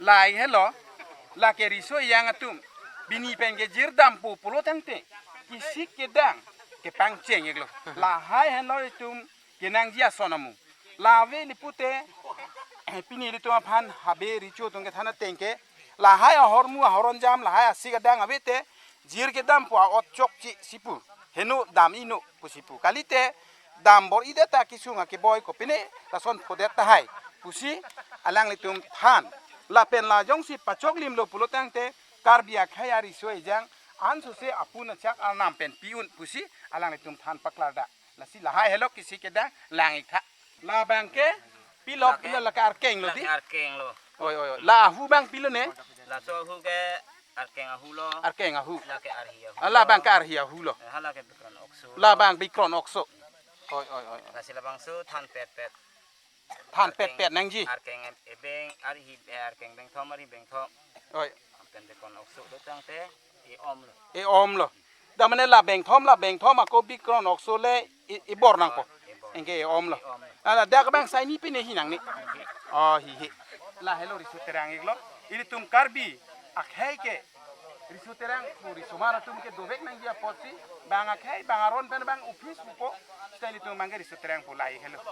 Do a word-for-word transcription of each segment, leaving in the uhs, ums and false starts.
Lahai helo, lake riso ejang atum pini pen kejir dampo pulo tangte, kesik kedang kepangcheng iklo. Lahai helo itum kenangji ason amu. La ave ili pute, pini ilitum aphan habe recho atum kethan ateng ke, lahai ahormu ahoronjam, lahai asik adang ave te, jir kedampo a-ot chokche si pu, heno dam-i no pusi pu. Kalite dam bor-idet ta kesung akeboi kopine lason phodet tahai pusi alanglitum than. Lapen la jongsi pachoklimlo pulo tangte Karbi akhei ariso ejang ansose apun achak arnam pen pi-un pusi alanglitum than paklardak. Lasi lahai helo kesik kedang lang-ik tha. Labang ke pilo, lake pilo, lake arkeng lo di? Lake arkeng lo. Oi, oi, oi. La ahu abang pilo ne? Laso ahu ke arkeng ahu lo. Arkeng ahu. Lake arhi ahu. Ah, labang lo. Ke arhi ahu lo. Eh, hala ke Bikron Okso lo. Labang Bikron Okso. Oi, oi, oi, oi. Lasi labangso than petpet. Than arkeng petpet nangji. Arkeng ebeng, arhi, eh, arkeng bengthom, arhi bengthom. Oi. Pen Bikron Okso lo tangte e-om lo. E-om lo. Damane la bengthom, la bengthom ako Bikron Okso le e-, ebor nangpo. Ebor. Anke e-om lo. E-om lo. Ala dak abang sai ni pine hi nang ni. Hi hi. Oh, hi hi. La helo riso terang iklo. Ilitum Karbi akhei ke riso terang pu risomar atum ke dovek nangji apotsi bang akhei, bang aron pen bang office pupo. Seta ilitum abang ke riso terang pu lahai helo.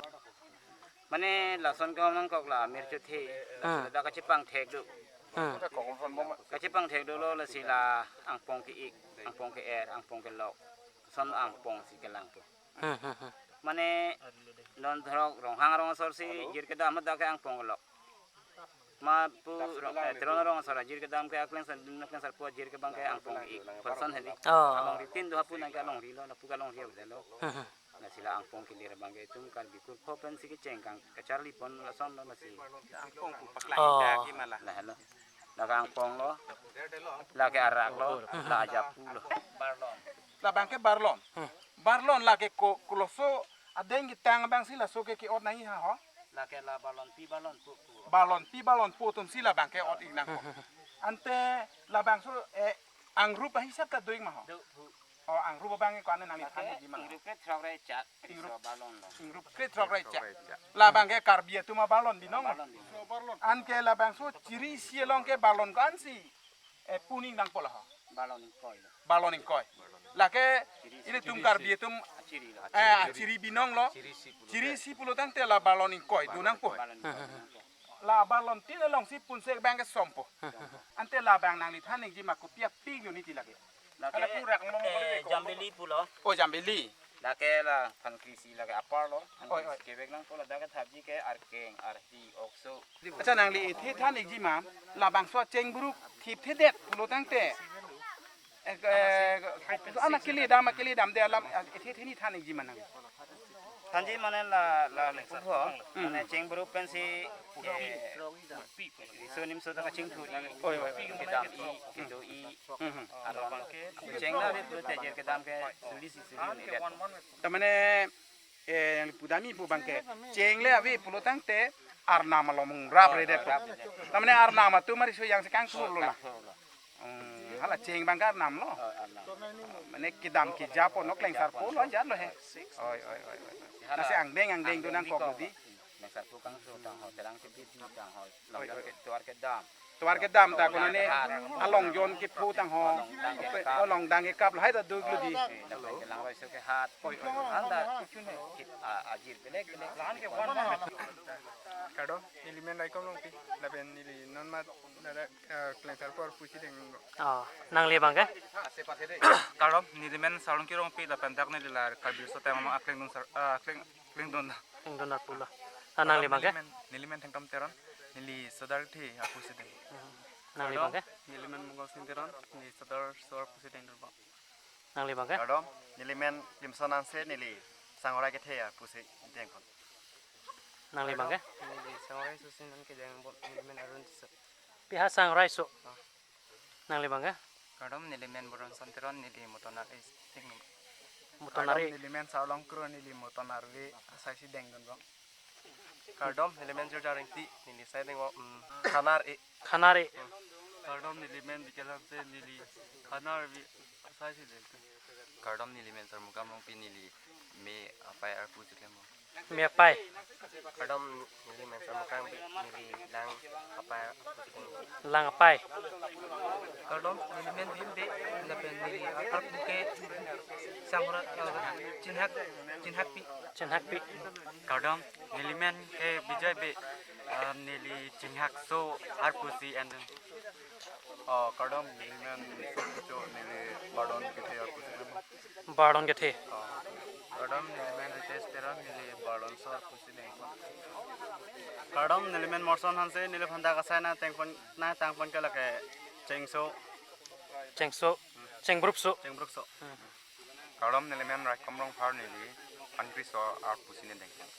Mane lason kehom nangkok la mir chothe. Ah. Ladak kachepangthek do. Ah. Kachepangthek dolo, lasi la angpong ke-ik, angpong ke-er, angpong kelok. Son angpong si kelang ke. Ah, ah, ah. Mane non throk Ronghang arong asor si jir kedam hadak ke angpong kelok. Ma pu rong, eh, Teron arong asor jir kedam ke akleng san, akleng sarpo jir ke abang ke angpong ke-ik. Person hedi. Oh. Alongri tin do hapu nang ke alongri lo, lapu ke alongri avelo. Ah, ah. Lasi la angpong kelir abang ke itum Karbi kurpho pensi kecheng kang kacharli pon lason lo lasi. Angpong pu paklang, oh, dak imala. Lahelo. Lake angpong lo. Lake arak lo. La ajapu lo. Barlon. Labang ke barlon. Hmm. Barlon lake ko-, koloso adeng ketang abang si laso ke ke-ot nangji ha ho? Lake la barlon pi barlon po pu. Barlon pi barlon po atum si labang ke ot-ik nangpo. Hmm, hmm, hmm. Ante labangso, eh, angrup ahisap ta do-ik ma ho? Do pu. Oh, angrup abang ke ko-an nangli than nangji ma? Ingrup kre throk ra icha. Ingrup. Riso barlon lo. Ingrup kre throk ra icha. Labang ke Karbi atum abarlon binong. Barlon binong. Anke labangso chiri isi along ke barlon ko-an si, eh, pu-ik nangpo la ho? Barlon ingkoi lo. Barlon ingkoi. Lake chiri isi. Ilitum Karbi atum, ah, chiri lo. Eh, chiri binong lo. Chiri isi pulo. Chiri isi pulo tangte la barlon ingkoi do nangpo. Barlon ingkoi do nangpo. La barlon tin along si punse abang ke sompo. Ante labang nangli than nangji ma kopi apik lo niti lake? Lake, ala pu rak mo mo, eh, kali ko. Jambili pulo. Oh, jambili. Lake la phan krisi lake apar lo. Phan, oi, oi, krisi kevek nangpo, ladak ke thapji ke arkeng, arhi, okso. Accha, nangli ethe than ikji ma, labangso cheng buruk thipthedet pulo tangte, eh, eh, anak kele dam, kele dam de alam, eh, ethe ethe ni than ikji ma nang? Thanji mane la, la, la, hmm, mane cheng buruk pensi, eh, riso nimso ta kachingthur-i. Oi, oi, oi. Kedam-i, kedo-i. Hmm, hmm. Aron. Cheng le ave pulote jir kedam ke suli si suli ni det. Tamane, eh, yang pudam-i pu abang ke, cheng le ave pulo tangte arnam along rap, oh, redet, oh, rap redet. Tamane arnam atum ariso ejang si kangthur lo la. Kangthur lo. Hmm, hala cheng abang ke arnam lo. Oh, arnam. Mane kedam keja pon, no, klengsarpo lo, ajat lo he. Oi, oi, oi, oi. Hala. Lasi angdeng angdeng do nangkok di. Klengsarpo kangthur tang ho, terang tebit tang ho. Oi, oi. Longjon ke tovar kedam. Tovar kedam ta konane alongjon kepho tang ho. Alongdang kekap. Alongdang kekap lahai ta do-ik lo di. Eh, lapen kelang roi so kehat. Oi, oi. Anta, a, ajir belek belek. Kardom, neli men Raikom Rongpi, lapen neli non mat, nara, eh, klengsarpo arpu si dengdun. Oh, nangli abang ke? Kardom, neli men Sarlongki Rongpi, lapen dak neli la Karbi Riso Terang Arong akleng dun sar, eh, akleng, akleng dun. Akleng dun arpu lo. Ah, nangli abang ke? Neli men, neli men Thengtom Teron, neli sodar the arpu si deng. Hmm. Nangli abang ke? Kardom, neli men Mongol Sing Teron, neli sodar so arpu si dengdun abang. Nangli abang ke? Kardom, neli men Limson Anse, neli sangrai kethe arpu si dengdun. Nangli abang ke? Kardom, neli sangrai susi nang kedeng abang, neli men Arun Tisso. Pi ha sangrai so? Ah. Nangli abang ke? Kardom, neli men Boronson Teron, neli moton arve si dengdun. Moton arve. Kardom, neli men Sarlong Kro, neli moton arve asai si dengdun abang. Kardom, neli men Jurjang Rengti, neli sai dengdun, mm, khana arve. Khana arve. Kardom, neli men Bikel Hanse, neli khana arve asai si dengdun. Kardom, neli men Sarmukam Rongpi, neli me apai arpu si dengdun. Me apai. Kardom, neli men Samrang Bey, neli lang apai. Lang apai. Kardom, neli men Bhim Bey, lapen neli arpu ke Sanghor, eh, Chinghak, Chinghakpi. Chinghakpi. Kardom, neli men ke Bijay Bey, eh, neli Chinghakso arpu si en. Oh, kardom, neli men Sopucho, neli Bardon Kethe arpu si en. Bardon Kethe. Oh, kardom, neli men Ritesh Teron, neli Bardonso arpu si dengpon. Kardom, neli men Morson Hanse, neli aphan dak asai nangtengpon, nangtangpon ke lake chengso. Chengso. Chengbrupso. Chengbrupso. Hmm. Kardom, neli men Raikom Rongphar, neli Phangkriso arpu si ne dengpon.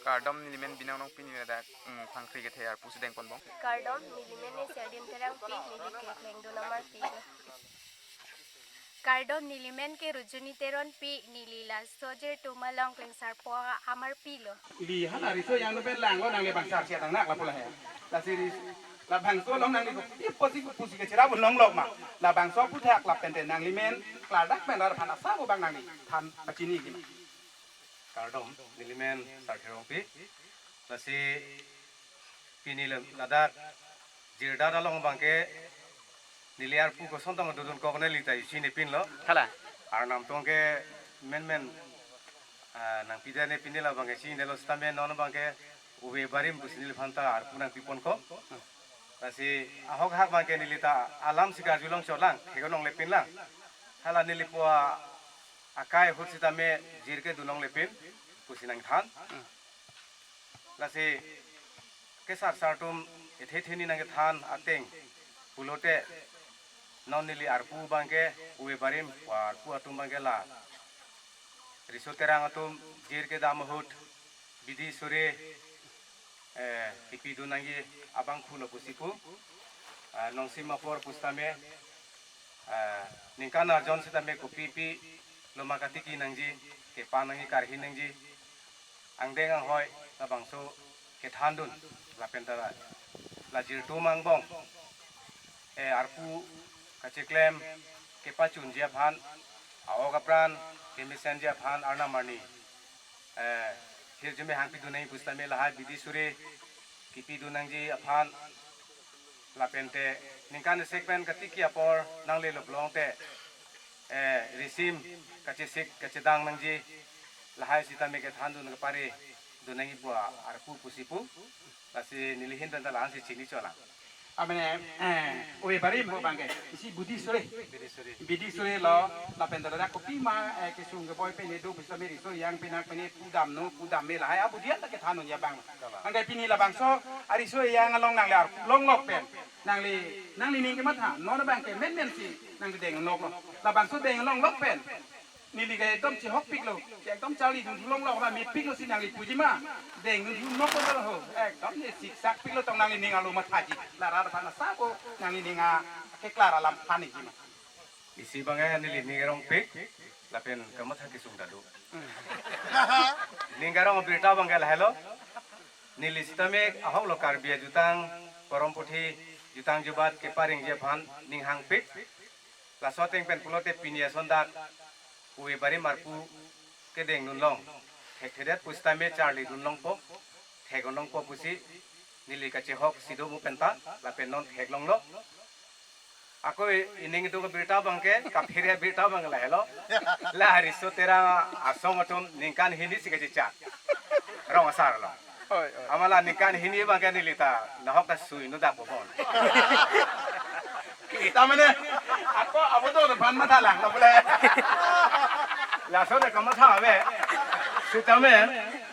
Kardom, neli men Binong Nongpi, neli dak, mm, Phangkri Kethe arpu si dengpon bong. Kardom, neli men Serdim Terangpi, neli ke Klengdun Amarpi. Kardom, neli men ke Rujuni Teronpi, neli laso jirtum along Klengsarpo Amarpi lo. Ili hala riso yang dopen langlo, nangli bang sar siat angnak lapu lahai. Lasi ris-, labangso along nangli kopi apotsi kopusi kachira bu longlok ma. Labangso aphuthak lapen te nangli men klardak pen rat aphan asap abang nangli than pachini ji ma. Kardom, neli men Sarthe Rongpi. Lasi pini le ladak jirda along abang ke neli arpu koson tong dodun kok neli ta isi nepin lo. Hala. Arnam tong ke men men, ah, nangpida ne pini labang ke si ne lo sitame non abang ke Ove Barim pusi neliphan ta arpu nangpipon ko. Lasi ahok hak abang ke neli ta alam si karjulong chotlang, hego nongle pinlang. Hala neli po akai ahut sitame jir ke dunongle pin pusi nangthan. Lasi kesar sar atum ethe theni nangkethan ateng pulote non neli arpu abang ke Ove Barim arpu atum abang ke la riso terang atum jir kedam ahut bidi sore, eh, kipidun nangji abangphu lo pusi pu, eh, nongsim apor pusitame, eh, ningkan arjon sitame kopipi loma katiki nangji, kepa nangji, karhi nangji, angdeng anghoi labangso kethandun lapen ta la jirtum angbong, eh, arpu kachiklem kepachunji aphan, a-ok apran kemesenji aphan arnam arni, eh, hirjume hangpidun nangji pusitame lahai bidi sore kipidun nangji aphan lapen te ningkan isi pen katiki apor nangle lok long te, eh, risim kachesik kachedang nangji lahai sitame kethandun kaparidun nangji pu arpu pusi pu. Lasi neli ahin pen ta la-an si chini cholang. Amene, eh, Ove Barim pu abang ke isi bidi sore. Bidi sore. Bidi sore lo, lapen ta ladak kopi ma, eh, kesung keboi pen do pusitame riso yang pinak pen pudam no, pudam me lahai abidi ta kethandun ji abang. Kalang. Anke pini labangso ariso yang along nangli arpu longlok pen nangli, nangli ning kematha, non abang ke men men si nangli deng nok lo. Labangso deng longlok pen neli ke ekdom chehokpik lo, ekdom charlidun thu longlok ma mepik lo si nangli puji ma. Dengdun thu nok lo ho, ekdom ne siksak pik lo tong nangli ning alo mathaji. La rat aphan asap o nangli ning akeklar alam aphan ningji ma. Isi abang ke neli ning arongpik, lapen kamatha kesung ta do. Hmm. Ning arong abirta abang ke lahelo. Neli sitame ahok lo Karbi ajutang, porom puthi, jutang jubat keparengji aphan ning hangpik. Laso ateng pen pulote pini ason dak Ove Barim arpu kedengdun long, thekthedet pusitame charlidun longpo, thekdun longpo pusi neli kachehok si do mu penta, lapen non theklonglo. Ako i-, ining do abirta abang ke, kaphere abirta abang lahelo. La riso terang asong atum ningkan hini si kachechak. Rong asar lo. Oi, oi. Amala ningkan hini abang ke neli ta nahok ta sui no dak bobon. Tamane, ako abo do ban mathalang, lo bole. Laso de kamatha ave. Sitame,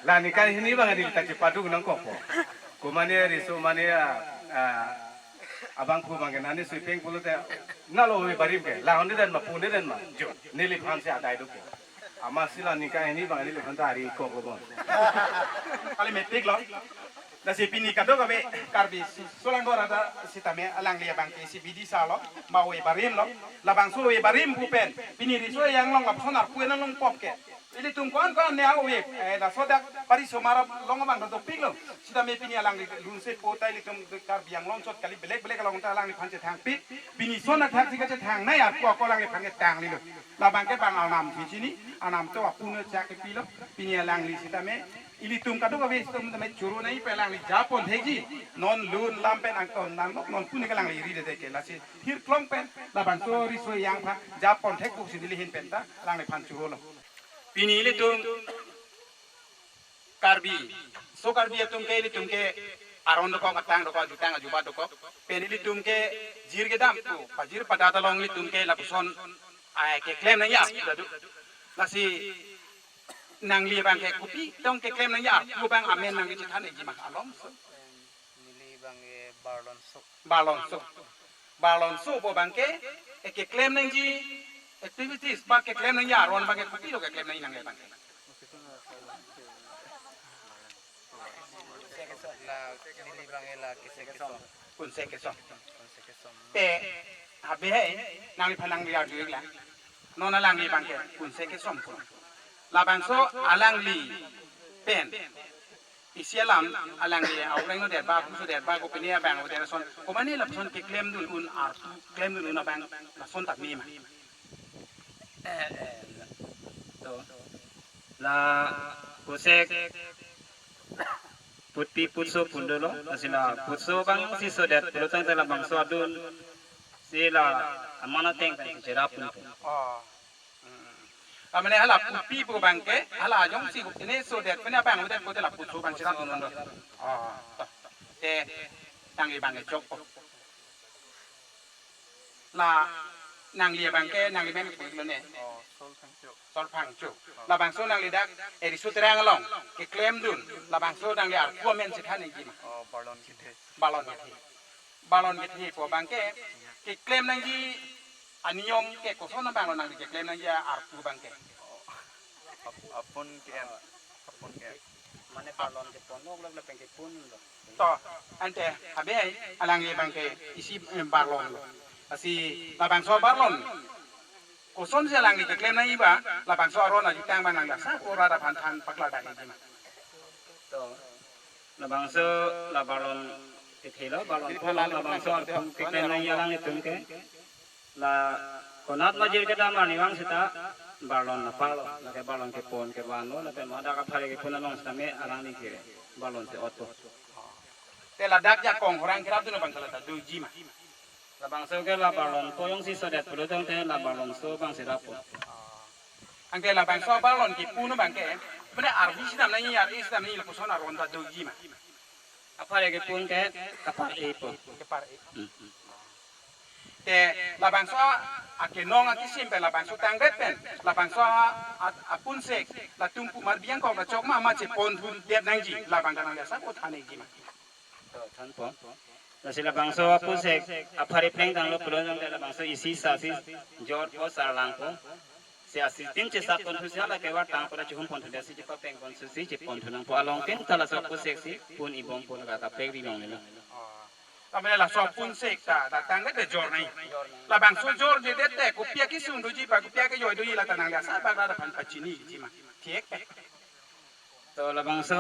la ningkan hini abang neli ta chepaduk nangkokpo. Komane riso mane, ah, ah, abangphu abang ke nani sui peng pulote, nalo Ove Barim ke, la hon den ma, pun den ma, jo, neliphan si adai dopo. Amatsi la ningkan hini abang neliphan ta ari kok lobon. Kali mepik lo. Lasi pini kadokave Karbi Solangor arat sitame alangli abang ke isi bidi sar lo, ma Ove Barim lo. Labangso Ove Barim pu pen pini riso yang along lapuson arpu nang longpop ke. Ilitum ko-an ko-an ne ave, eh, laso dak pari somar along abang dopiklo. Sitame pini alangli lunsepo ta ilitum Karbi Anglong chot kali, belek belek along ta alangliphan chethangpik. Pini son athak si kachethangnei arpu ako alangliphan ketanglilo. Labang ke bang anam thi chini, anam to apun chak kepilo. Pini alangli sitame ilitum kadokave sitame choro nangji pen alangli japon thekji. Non lun lam pen angton nang nok non pune ke alangli ri dede ke, lasi thirklong pen labangso riso ejang aphan japon thek pusi neli ahin pen ta alangliphan chorolo. Pini ilitum Karbi, so Karbi atum ke ilitum ke aron dokok, atang dokok, ajutang ajubat dokok. Pen ilitum ke jir kedam pu, pajir padat along ilitum ke lapuson ai keklem nangji arpu do. Lasi nangli abang ke kopi tong keklem nangji arpu abang amen nangli chethan nangji ma alom so. Neli abang ke barlon so. Barlon so. Barlon so pu abang ke, eh, keklem nangji activities ba keklem nangji aron abang ke kopilo keklem nangji nangli abang ke. La neli abang ke la kese kesom. Kunse kesom. Kunse kesom. Te habe hai nangliphan nangli arju iklang. Non alangli abang ke kunse kesom pu. Labangso alangli pen isi alam alangli aureng lo det ba, puso det ba, kopine abang lo det ason, komane lapuson keklemdun un arpu klemdun un abang lason ta me ma. Eh, eh, to. La pusek putpi putso pun dolo, lasi la putso abang si sodet pulo tangte labangso adun si la aman ateng pen si cherap pun. Oh. Hmm. Amane hala putpi pu abang ke, hala jongsi ne sodet pene abang udet kote la putso abang cherap dun do. Oh, to. Te, nangli abang ke chokpo. La nangli abang ke, nangli men ke pu iklo ne. Oh, Sol Phangcho. Sol Phangcho. Labangso nangli dak, eh, riso terang along keklemdun. Labangso nangli arpu amen chethan nangji ma. Oh, barlon kethe. Barlon kethe. Barlon kethe pu abang ke keklem nangji aniyom ke koson abang lo nangli keklem nangji arpu abang ke. Oh. Ap-, apun ke-en. Apun ke-en. Mane barlon kepon lo, lo, lo, pen kepon lo. To, ante, habe hai, alangli abang ke isi, eh, barlon lo. Lasi labangso barlon kosonsi alangli keklem nangji ba, labangso aron ajutang abang nang dak sa ko rat aphan than paklar dak nangji ma. To, labangso la barlon kethe lo, barlon po lo, labangso arpu keklem nangji alanglitum ke. La konat majir kedam arnivang seta barlon nangpalo, lake barlon kepon kevan lo, lapen ma dak aphare kepon along sitame alangli ke barlon si otpo. Te ladak jakong horang kerapdun abang ke la ta doji ma. Labangso ke la barlon po jongsi sodet pulo tangte la barlon so abang si rappo. Anke labangso barlon kepon abang ke, mane arvi sinam nangji, ar-e sinam nangji lapuson aron ta doji ma. Aphare kepon ke kapar-e po. Kapar-e. Hmm. Te labangso akenong akisim pen labangso tangdet pen labangso a-, a-, apunsek latum pu mar biang kok la chok ma ma chepon thundet nangji labang kanang desa ko than nangji ma. To, thanpo. Lasi labangso apunsek aphare plengtanglo pulo tangte labangso isi sa si jorpo, sarlangpo. Si asitim chesap ponthusi hala kevar tang pada chihum ponthu dasi chepapeng ponthusi chepon thu nangpo, along tin ta laso apunsek si pon ibom pon ka kapek ri long nelo. Oh. Tamane laso apunsek ta, ta tangdet te jor nangji. Labangso jorjedet te kopi akesung doji ba kopi akejoi doji la ta nang dak sa bak rat aphan pachiniji ma. Thik pe. To labangso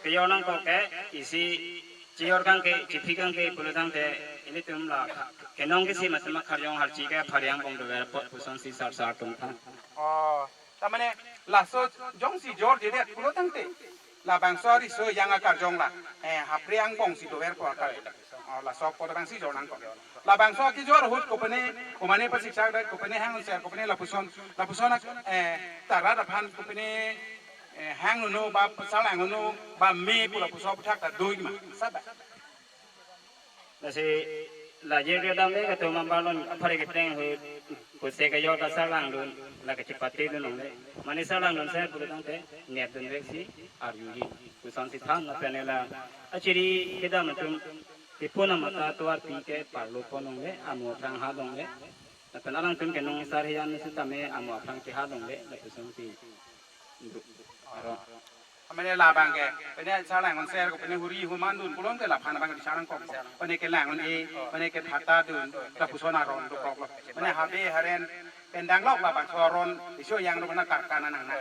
kejor nangkok ke isi chejor kangke, chiphi kangke pulo tangte ilitum la kenong kisi masema kharjong harchi ke phari angbong dover apot pusonsi sar sar tum tha. Oh, tamane laso jongsi jorjedet pulo tangte labangso riso ejang akarjong la, eh, hapre angbong si dover ko akar. Oh, laso apot abang si jor nangkok. Labangso kejor ahut kopine, komane pasiksak det, kopine hang unser, kopine lapuson, lapuson ak-, eh, ta rat aphan kopine, eh, hang unu ba pasal hang unu ba me pu lapuson aputhak ta doji ma. Saba. Lasi la jir kedam le ketum barlon aphare kepleng ahut punsek kejor ta sarlangdun, la kachepate dun longle. Mane sarlangdun sai pulo tangte nepdun vek si arjuji. Pusonsi than lapen la achiri kedam atum kepon amata tovar pi ke parlo pon longle, amo aphrang ha longle. Lapen alangtum kenong sar hiyan sitame amo aphrang keha longle, lapusonsi. Aro. Mane labang ke, mane sarlang un ser ko, mane huri human dun kulon ke laphan abang di sarlang kok. Mane kelang un-e, mane kethata dun, lapuson aron dokrok lo. Mane habe haren pen danglok labangso aron, iso yang lo kana karkana nang na.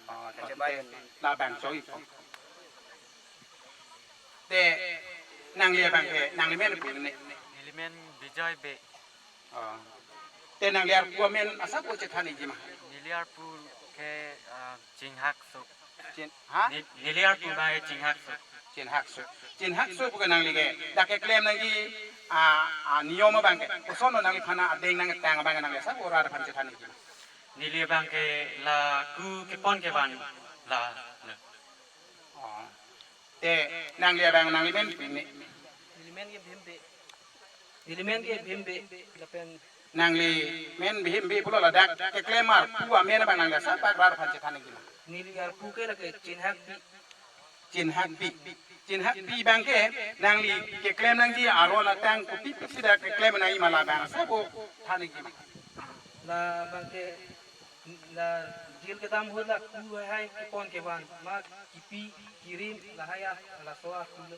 Oh, te labangso ipo. Te nangli abang ke, nangli men pu ne? Neli men Bijoy Bey. Oh. Te nangli arpu amen asap o chethan ikji ma? Neli arpu ke, ah, Chinghak Suk. Chin, ha? Ni-, neli arpu abang ke Chinghak Suk. Chinghak Suk. Chinghak Suk ke nangli ke dak keklem nangji, ah, ah, niyom abang ke. Koson lo nangliphan adeng nangtang abang ke nangli asap o rat aphan chethan ikji ma? Neli abang ke la ku kepon kevan la. Oh. Te nangli abang nangli men pu ne? Neli men ke Bhim Bey. Neli men ke Bhim Bey. Lapen nangli men Bhim Bey pulo ladak keklem arpu amen abang nangli asap bak rat aphan chethan ikji ma? Neli arpu ke lake Chinghak Bey. Chinghak Bey. Chinghak Bey abang ke nangli keklem nangji aron atang kopi pisi dak keklem nangji ma labang asap o than ikji ma? Labang ke la jir kedam ahut la ku hai kepon kevan ma kipi kirim lahai a laso a ku lo.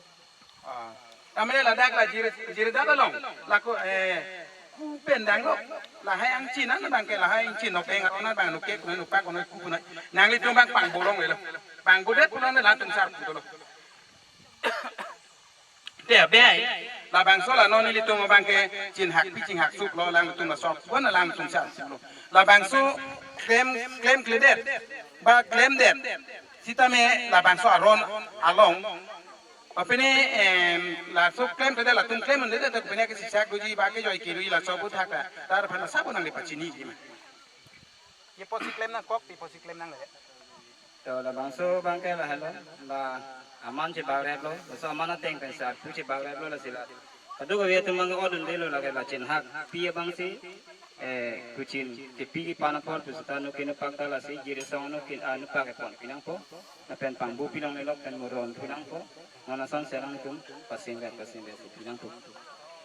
Ah. Kamane ladak la jir, jir dak along. Lako, eh, ku pen danglok. Lahai angchin an abang ke lahai angchin nok eng aron abang nok kek nok pak nok ku nok. Nanglitum abang pangbo longle lo. Pangbodet pulang latum sar pulo. Te abe ai, labangso la non ilitum abang ke Chinghak Bey Chinghak Suk lo, alangtum la sok pon alangtum sar lo. Labangso klem, klemkledet ba klemdet sitame labangso aron along. Apini, em, laso klemkledet latum klem un'edet apini ke sisak doji ba kejoi kerui laso aphuthak ta rat aphan asap o nangli pachini ikji ma? Ye pusi klem nangkok, pi pusi klem nangledet? To labangso abang ke lahelo, la aman chebagrep lo, laso aman ateng pen sar pu chebagrep lo lasi la. Kadokave atum abang ke odun delo lake la Chinghak Bey abang si, eh, kuchin kepi kepan apor pu seta nukin nupak ta lasi jir asong nukin, ah, nupak kepon pi nangpo. Lapen pangbo pi longle lo pen muron pi nangpo. Non ason si alangtum pasim vet, pasim vet si pi nangpo.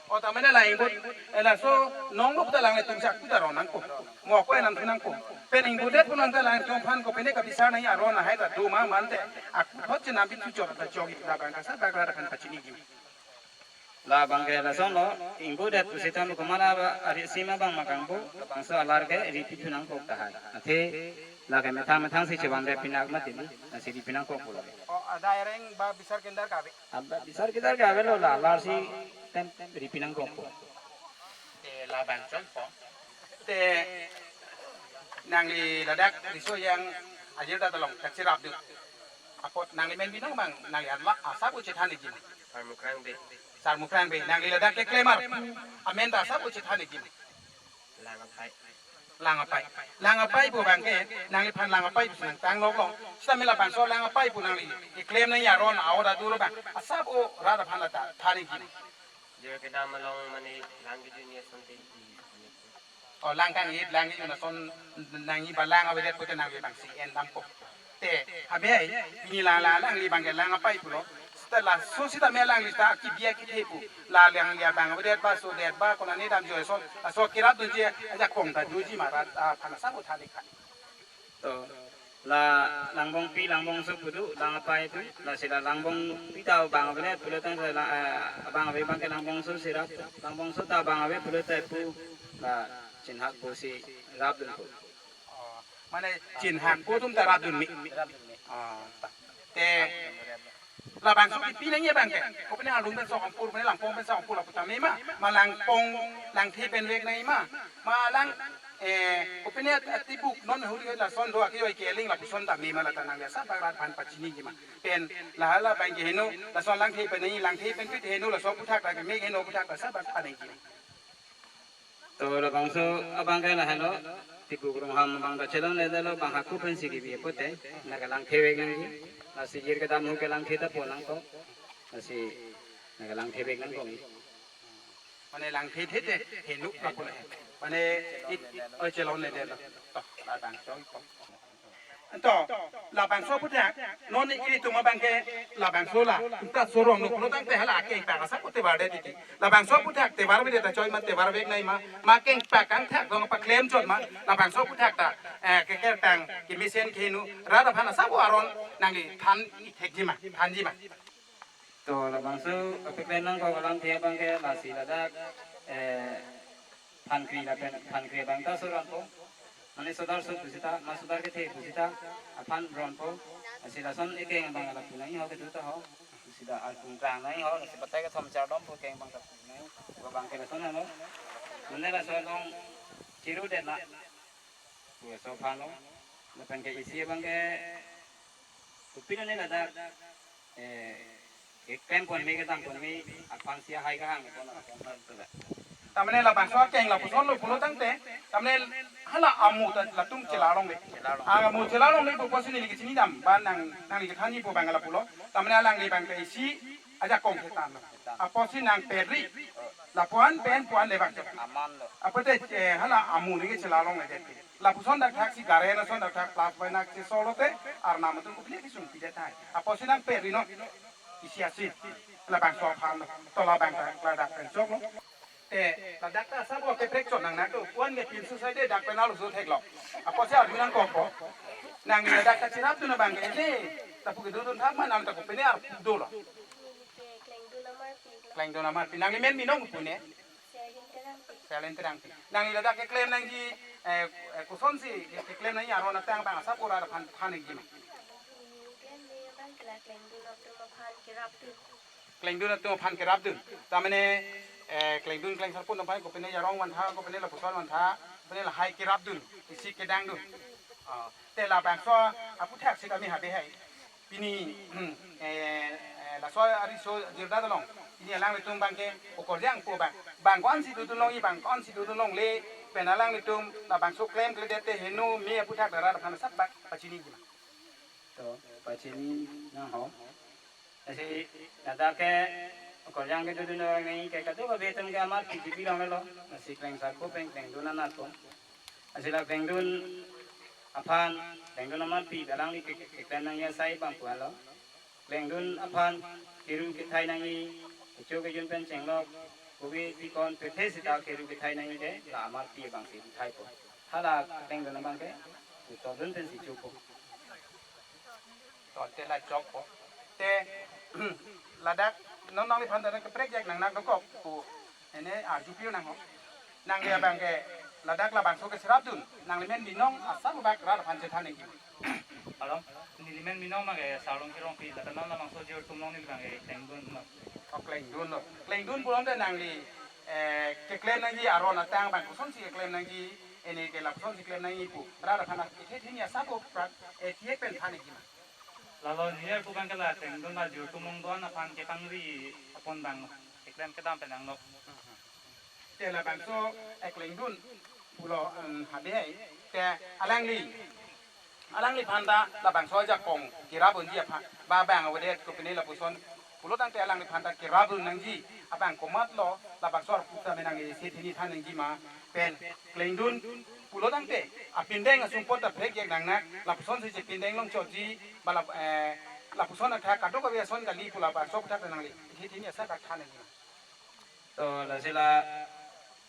O tamane la ingbud, eh, laso nongbuk ta alanglitum sak pu ta ron nangpo. Mo ko enam thu nangpo. Pen ingbuddet pu nang ta alangtum aphan ko pene kabisar nangji aron lahai ta do ma mante. Aku thot chenam pi thu chok ta chok ik labang ke asap bak rat aphan pachini ikji ma? Labang ke lason lo, ingbuddet pu sitame komat a ari sima abang ma kangpu, labangso alar ke ri pi thu nangkok tahai. Athe lake methang methang si chevan re pinak mati, lasi ri pi nangkok pulo. O, ada ereng ba bisar kendar kave? Aba bisar kendar kave lo la, alar si tem ri pi nangkok po. Te labangso po. Te nangli ladak riso yang ajir ta along tak cherap dun. Apot nangli men binong abang, nangli arla asap o chethan ikji ma? Sarmukrang Bey. Sarmukrang Bey, nangli ladak keklem arpu amen ta asap o chethan ikji ma? Lang Apai. Lang Apai. Lang Apai pu abang ke, nangliphan Lang Apai pusi nangtang nok long. Sitame labangso Lang Apai pu nangli keklem nangji aron a-ot adu lo abang, asap o rat aphan la ta than ikji ma? Jir kedam along mane lang kejun ason te. O lang kangit, lang kejun ason nangji ba lang avedet pute nangli abang si en dampo. Te, habe ai, pini la la alangli abang ke Lang Apai pulo. Seta laso sitame alangli ta kibi akithe pu. La alangli abang avedet ba, sodet ba, konane damjoi ason, laso kerap dunji ajakong ta doji ma rat, ah, aphan asap o than ik tha. To, la Langbongpi Langbongso pu do, Lang Apai do, lasi la Langbongpi ta abang avedet pulo tangte la, eh, abang ave abang ke Langbongso si rap, Langbongso ta abang ave pulote pu, la Chinghak Bey si rap dunpo. Oh, mane Chinghak Bey atum ta rap dun me? Rap dun me. Oh, ta. Te labangso kipi nangji abang ke, kopine arlung pen sok ampur, mane Langpong pen sok ampur lapu tame ma, ma Langpong, Langthe pen vek nangji ma, ma lang, eh, kopine atibuk non huli lason do akejoi keling lapuson tame ma, la ta nangli asap bak rat aphan pachini ikji ma? Pen la hala abang ke heno, lason Langthe pen nangji, Langthe pen pit heno, laso aphuthak ta keme heno aphuthak ta asap bak phan ikji ma? To labangso abang ke lahelo, tibuk rungham abang ta chelongle detlo, bang hako pensi kibi pute, nangke Langthe vek nangji, lasi jir kedam ahut ke Langthe ta pon nangkok, lasi nangke Langthe vek nangkok. Mane Langthe the te heno lapu le. Mane it, oi, chelongle detlo. To, labangso ipo. To, labangso aphuthak, non ilitum abangke labangso la, ta sorong nuk lo tangte hala akeng ta kasa ko tebar det titi. Labangso aphuthak tebar bide ta choi ma tebar vek nai ma, ma keng pakang thak dong paklem chot ma, labangso aphuthak ta, eh, ke ke tang, ke mesen ke nu, rat aphan asap aron, nangli than thekji ma, thanji ma. To labangso kapaklem nangkok alamthe abangke lasi ladak, eh, phankri lapen phankri abang ta soronpo. Mane sodar sot pusita, ma sodar kethe pusita, aphan ronpo. Lasi lason ekeng abang lapu nangji ho kedo ta ho. Pusita alpung klang nangji ho, lasi batai kethom chardom pu keng abang ta pu nangji. Abangke lason halo. Mane lason long chiru det na. Pu so aphan lo. Lapen ke isi abangke Kopilo ne ladak, eh, keklem ponme kedam ponme aphan si ahai kahang pon aphan pon tu la. Tamane labangso akeng lapuson lo pulo tangte, tamane hala amu ta latum chelarong le. Chelarong. Ah, amu chelarong le pu apotsi neli kechini dam, ba nang, nangli kethanji pu abang lapulo. Tamane alangli abangke isi ajakong ketan lo. Apotsi nang peri, lapuan pen puan le abang. Aman lo. Apot te, eh, hala amu neli chelarong le det. Lapuson dak thak si gare na son dak thak plus by nak si solo te, arnam atum kopine kisung pidet hai. Apotsi nang peri non. Isi asi. Labangso aphan lo. To labang ta ladak pen chok lo. Te ladak ta sabo keprek chot nang nak tu. Puan ke pinsu sai de dak pen alo su thek lo. Apotsi arju nangkokpo. Nangli ladak ta chirapdun abangke de. Lapu kedodun thak ma nang ta kopine arpu dolo. Klengdun amarpi. Klengdun amarpi. Nangli men binong pu ne. Selin Terangpi. Selin Terangpi. Nangli ladak keklem nangji, eh, eh, kosonsi ke-, keklem nangji aron atang abang asap ora aphan than nangji ma. Neli klem ne abang ke la klengdun atum aphan kerapdun. Klengdun atum aphan kerapdun. Tamane, eh, klengdun klengsarpo atum aphan kopine jarong vantha, kopine lapuson vantha, kopine lahai kerapdun, isi kedangdun. Ah, te labangso aphuthak si kami habe hai. Pini, eh, eh, laso ariso jirda along. Pini alanglitum abangke okorjang po abang. Bang ko-an si dodun longji, bang ko-an si dodun longle, pen alanglitum labangso klemkledet te heno me aphuthak rat aphan asap bak pachiniji ma. To, pachini nang ho. Lasi ladak ke okorjang kedodun orang nangji ke kadokave atum ke amarpi chipi longlo. Lasi klengsarpo pen klengdun anatpo. Lasi la klengdun aphan, klengdun amarpi alangli ke, ke, keklem nangji asai abang pu-an lo. Klengdun aphan keru kethai nangji, kecho kejun pen chenglok, kove tikon pethe sita keru kethai nangji ke la amarpi abang si thaipo. Hala klengdun abangke, kutodun pen si chopo. Ton te la chokpo. Te ladak non nangliphan ta keprek jak nang nak dokok pu ene arju piu nang ho. Nangli abangke ladak labangso kechirapdun. Nangli men binong asap bak rat aphan chethan nangji. Alo, neli men binong abangke Sarlong Terangpi lapen non labangso jir atum along neli abangke klengdun lo. Oh, klengdun lo. Klengdun pulote nangli, eh, keklem nangji aron atang abang kosonsi keklem nangji, ene ke la kosonsi klem nangji pu. Rat aphan ithe thini asap ko prat, eh, thiek pen than nangji ma. Lalo nier pu abangke la klengdun la jir atum along do-an aphan kepangri apon abang keklem kedam pen nanglo. Te labangso eklengdun pulo, em, habe hai. Te alangli, alangliphan ta labangso ajakong kerap unji aphan ba abang avedet kopine lapuson pulo tangte alangliphan ta kerap un nangji abang komat lo labangso arpu ta menang isi thini than nangji ma pen klengdun pulo tangte apindeng asumpot ta prek jek nang nak lapuson si chepindeng long chotji ba lap-, eh, lapuson athak kadokave ason kali pu labangso aputhak nangli isi thini asap bak than nangji ma. To lasi la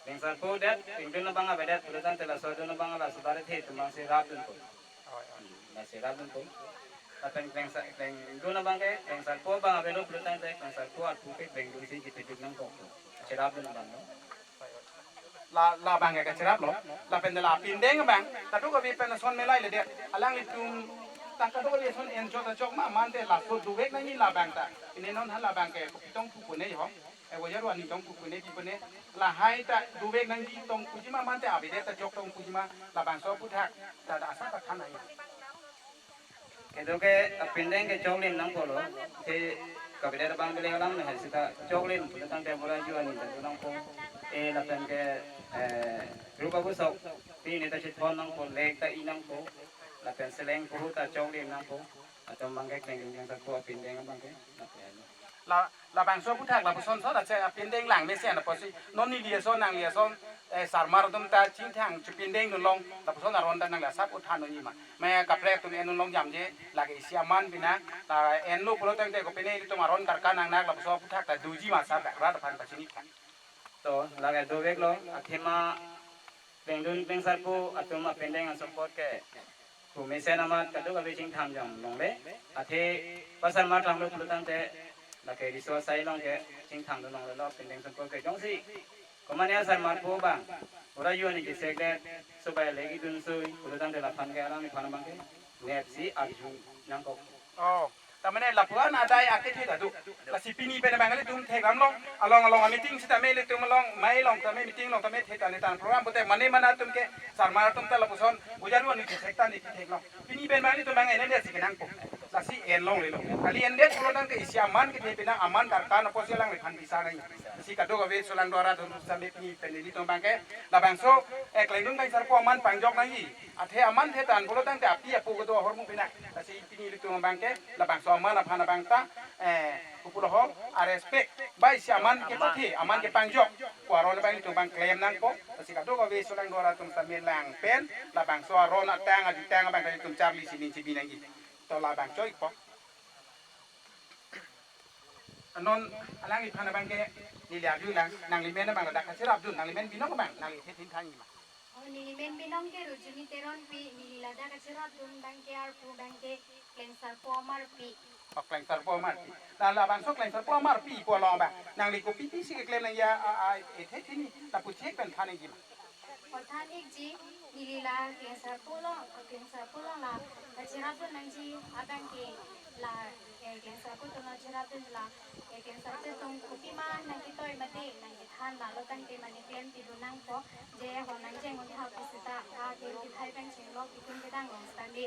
klengsarpo det, klengdun abang avedet, pulo tangte laso dun abang la sodar kethe atum abang si rapdunpo. Lasi rapdunpo. Lapen klengsa-, klengdun abangke, klengsarpo abang avelo pulo tangte, klengsarpo arpu ke klengdun si kipiduk nangkok. Lasi rapdun abang lo. La, labangke kachirap lo, lapen la pindeng abang, kadokave pen ason melai le det, alanglitum, ta kadokave ason enchot achok ma mante laso dovek nangji labang ta. Pini non ha labangke, kopitong pu kone ho. Eh, wajar wani tong pu kone pi kone. Lahai ta dovek nangji tong puji ma mante avedet ta jok tong puji ma labangso aputhak ta da asap bak than nangji. Kedo ke apindeng ke choklim nangpo lo. Ke kabidet abang bile alam ne hai sita choklim pulo tangte mura juani ta nangpo. Eh, lapen ke, eh, rupa busok pini ta chithon nangpo, lek ta i nangpo. Lapen seleng puhu ta choklim nangpo. Atum abangke klengdun klengsarpo apindeng abangke. Lapen Labangso aphuthak lapuson son ache apindeng lang mesen apotsi non neli ason nangli ason, eh, sarmar atum ta chingthang chipindeng dunlong lapuson aron ta nangli asap uthan unji ma. Mane kaprek atum en unlong jamje lake isi aman pina ta enlo pulo tangte kopine ilitum aron karkan nangnak lapuson aphuthak ta doji ma asap rat aphan pachini tha. To, lake doveklo, athema Pengdun Klengsarpo atum apindeng ansumpot ke pu mesen amat kadokave chingtham jong longle. Athe pasar mat langlo pulo tangte lake riso asai along ke chingtham dun longlelo pindeng sumpot ke jongsi komane asarmarpo abang ora yu ani kesekdet sobai legi dun sui pulo tangte laphan ke alangliphan abang ke nepsi arju nangkok. Oh, tamane lapuan adai akethe ta do. Lasi pini pen abang ilitum thekdamlo. Along along a-meeting sitame ilitum along mai along tame meeting along tame thek tane tan program pote mane mana atum ke sarmar atum ta lapuson bujar wan ni thek tane theklo. Pini pen abang ilitum abang ene desi kenangpo. Lasi en longlelo. Kali endet pulo tangte isi aman kethe pina aman karkan apotsi alangliphan bisa nai. Lasi kadokave solang dora atum sitame pini pen ilitum abang ke labangso, eh, Klengdun Klengsarpo aman pangjok nangji. Athe aman the tan pulo tangte api apo kedo ahormu pina. Lasi pini ilitum abang ke labangso aman aphan abang ta, eh, kupulo ho, a-respect. Bai si aman kepathe, aman kepangjok pu aron abang ilitum abang klem nangpo. Lasi kadokave solang dora atum sitame lang pen labangso aron atang ajutang abang ta ilitum charli sining chibi nangji. To labangso ikpo. Non alangliphan abang ke neli arjulang, nanglimen abang ladak kacherapdun, nanglimen binong abang, nangli thethin thanji ma. Oh, nelimen binong ke Rujuni Teronpi, neli ladak kacherapdun abang ke arpu abang ke Klengsarpo Amarpi. Oh, Klengsarpo Amarpi. La labangso Klengsarpo Amarpi pu along abang nangli kopi pisi keklem nangji a, a, ethe thini, lapu chek pen than nangji ma. Othan ikji, neli la Klengsarpo along, Klengsarpo along la kacherapdun nangji abang ke la, eh, Klengsarpo atum along cherapdun la, eh, Klengsarpo atum kopima nangketoi mate nangkethan lalo tangte mane klem pidun nangpo, je ho nangjeng un tha pu seta, a, kel kethai pen chenglok itum kedang long sitame,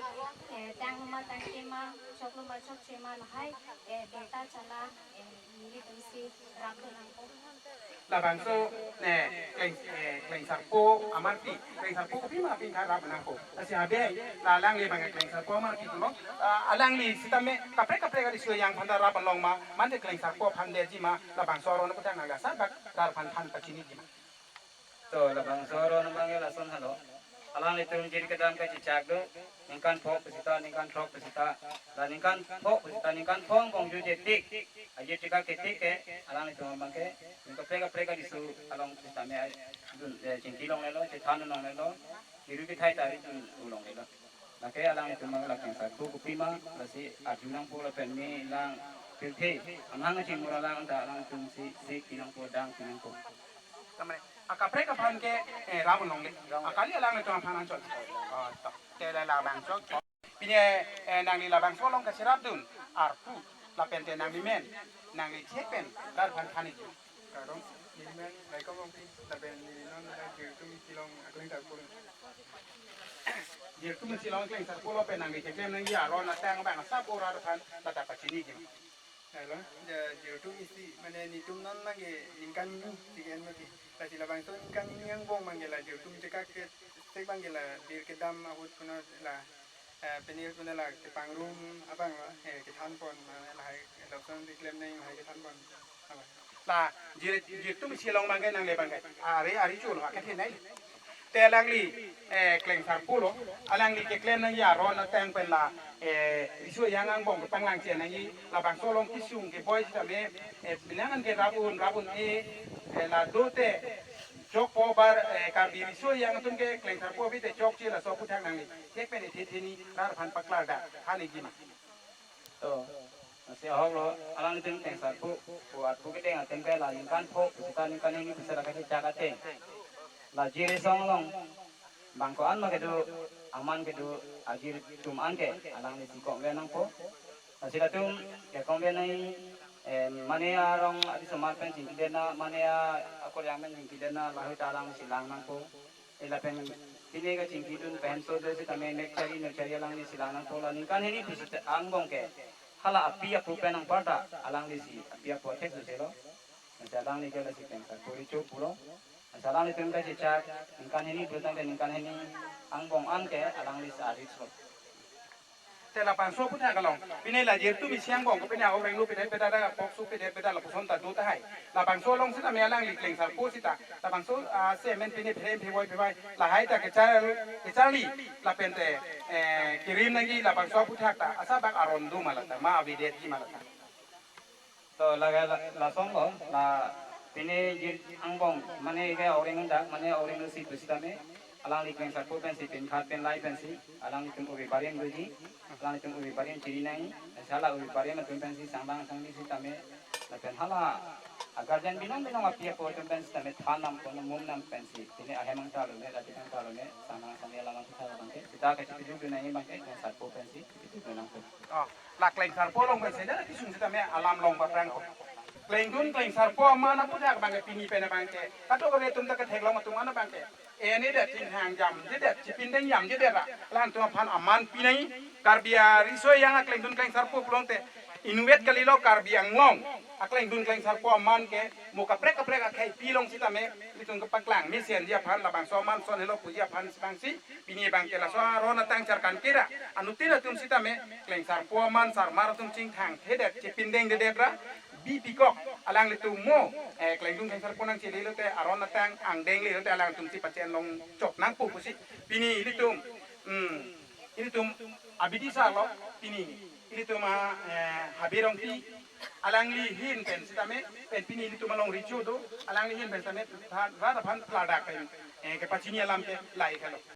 eh, tanglo ma tangte ma, choklo ma chokche ma lahai, eh, birta chala, eh, nelitum si rapdun nangpo. Labangso, ne, Kleng, eh, Klengsarpo Amarpi, Klengsarpo kopima apin tha rap nangpo. Lasi habe, la alangli abang Klengsarpo Amarpi pulo, ah, alangli sitame kaprek kaprek ariso yang aphan ta rap along ma, mande Klengsarpo aphan detji ma, labangso aron aphuthak nangli asap bak rat aphan than pachiniji ma. To, labangso aron abang ke lason helo. Alanglitum jir kedam kachechak do, ningkan pho pu seta, ningkan throk pu seta, la ningkan pho pu seta, ningkan pho angbong juje tik, ajir chekak ketik ke, alanglitum abang ke, ningkan kaprek kaprek kalisu along sitame dun, eh, chingki longlelo, chethan longlelo, kiru kethai ta ridun longlelo. Lake alanglitum abang la Klengsarpo kopima, lasi arju nangpo lapen ne lang pirthe, amang aching mura lang ta alangtum si, si kinangpo dang kinangpo. Tamane, akaprek aphan ke, eh, rap longle. Akali alanglitum aphan anchot. Oh, to. Te la labangso. Pini, eh, nangli labangso along kacherapdun, arpu, lapen te nanglimen, nangli chek pen, rat aphan thaniji. Kardom, nelimen Raikom Rongpi, lapen neli non la Jirtum Shillong a-Klengsarpo. Jirtum Shillong Klengsarpo lo pen nangli keklem nangji aron atang abang asap rat aphan, la ta pachiniji ma. Helo, ja, Jirtum isi, mane netum non abang ke ningkan hini, si ke-en abang ke. Lasi labangso ningkan hini angbong abang ke la Jirtum chekak ke, sek abang ke la bir kedam ahut kuno la, eh, penir kuno la kepangrum abang lo, eh, kethan pon, mane lahai, lapuson keklem nang lahai kethan pon. Abang. La, Jir, Jirtum Shillong abang ke nangli abang ke. Ari, ari chulo, akethe nai. Te alangli, eh, Klengsarpo lo, alangli keklem nangji aron atang pen la, eh, riso yang angbong kepanglang chen nangji, labangso along kesung keboi sitame, eh, bilangan ke rap un, rap un-e, eh, la do te, chokpo bar, eh, Karbi riso yang atum ke Klengsarpo ave te chokche laso aphuthak nangli chek pen ethe theni rat aphan paklar da, thaniji ma. To, lasi ahok lo, alanglitum Klengsarpo, pu arpu kedeng ateng ke la ningkan pho, pu seta ningkan hini pu seta kachechak ateng. La jir asong along, bang ko-an ma kedo, aman kedo, ajirtum an ke, alangli si kongve nangpo. Lasi latum, ke kongve nai, eh, mane arong adi somar pen chingki detna, mane a, akoryang pen chingki detna, lahai ta alang si lang nangpo. Eh, lapen pine kachingkidun pen so do sitame mek chari mek chari alangli si lang nangpo la ningkan hini pu seta angbong ke. Hala api apo pen nangparta alangli si api apo thek suse lo. Masa alangli ke lasi Klengsarpo richo pulo. Masa alanglitum kachechak ningkan hini pu tangte ningkan hini angbong an ke alangli si arit lo. Te labangso aphuthak along pine la jirtu mi siang bong pine aoreng lo pine peda da pokso pine peda lapuson ta do tahai. Labangso along sitame alangli Klengsarpo sita labangso, ah, semen pine pherem phewoi phewoi lahai ta kechar kecharli lapen te, eh, kerim nangji labangso aphuthak ta asabak aron do ma lata ma avedetji ma lata. To laga la, lason lo la pine jir angbong mane ke aoreng dak mane aoreng lo si pusitame alangli Klengsarpo pensi pinkhat pinlai pensi alanglitum ubi barim doji, alanglitum ubi barim chiri nai, sala ubi barim atum pensi sangdang sangdi sitame lapen hala agarjan binong binong api apo atum pensi tame than nam kono mum nam pensi pine ahem angta lo ne, rati angta lo ne, sangdang sangdi alam angta lo bangke sita ke chipi duk nai bangke Klengsarpo pensi chipi duk nang. Oh, la Klengsarpo along pensi dak kesung sitame alam long paprang ko. Klengdun Klengsarpo aman aphuthak bangke pini pene bangke. Kadokave atum ta ketheklong atum ana bangke. Ene det chinghang jamjedet, chipindeng jamjedet ra. Alanglitum aphan aman pinai Karbi ariso yang aklengdun Klengsarpo pulote inutvet kalilo Karbi Anglong aklengdun Klengsarpo aman ke mo kaprek kaprek akhei pilong sitame ilitum kepaklang mesenji aphan labangso aman son helo puji aphan sibangsi pini bangke laso aron atang charkan kira anuttin atum sitame Klengsarpo aman sarmar atum chingthang thedet chipindeng dedet ra bipikok alanglitum mo, eh, Klengdun Klengsarpo nangchele lote aron atang angdeng le lote alangtum si pachenlong chok nangpo pusi pini ilitum, hmm, ilitum abidi sa lo pini ilitum a, eh, Habe Rongpi alangli ahin pen sitame pen pini ilitum along richo do alangli ahin pen sitame tha- rat aphan ladak pen, eh, kepachini alam ke lahai kalo.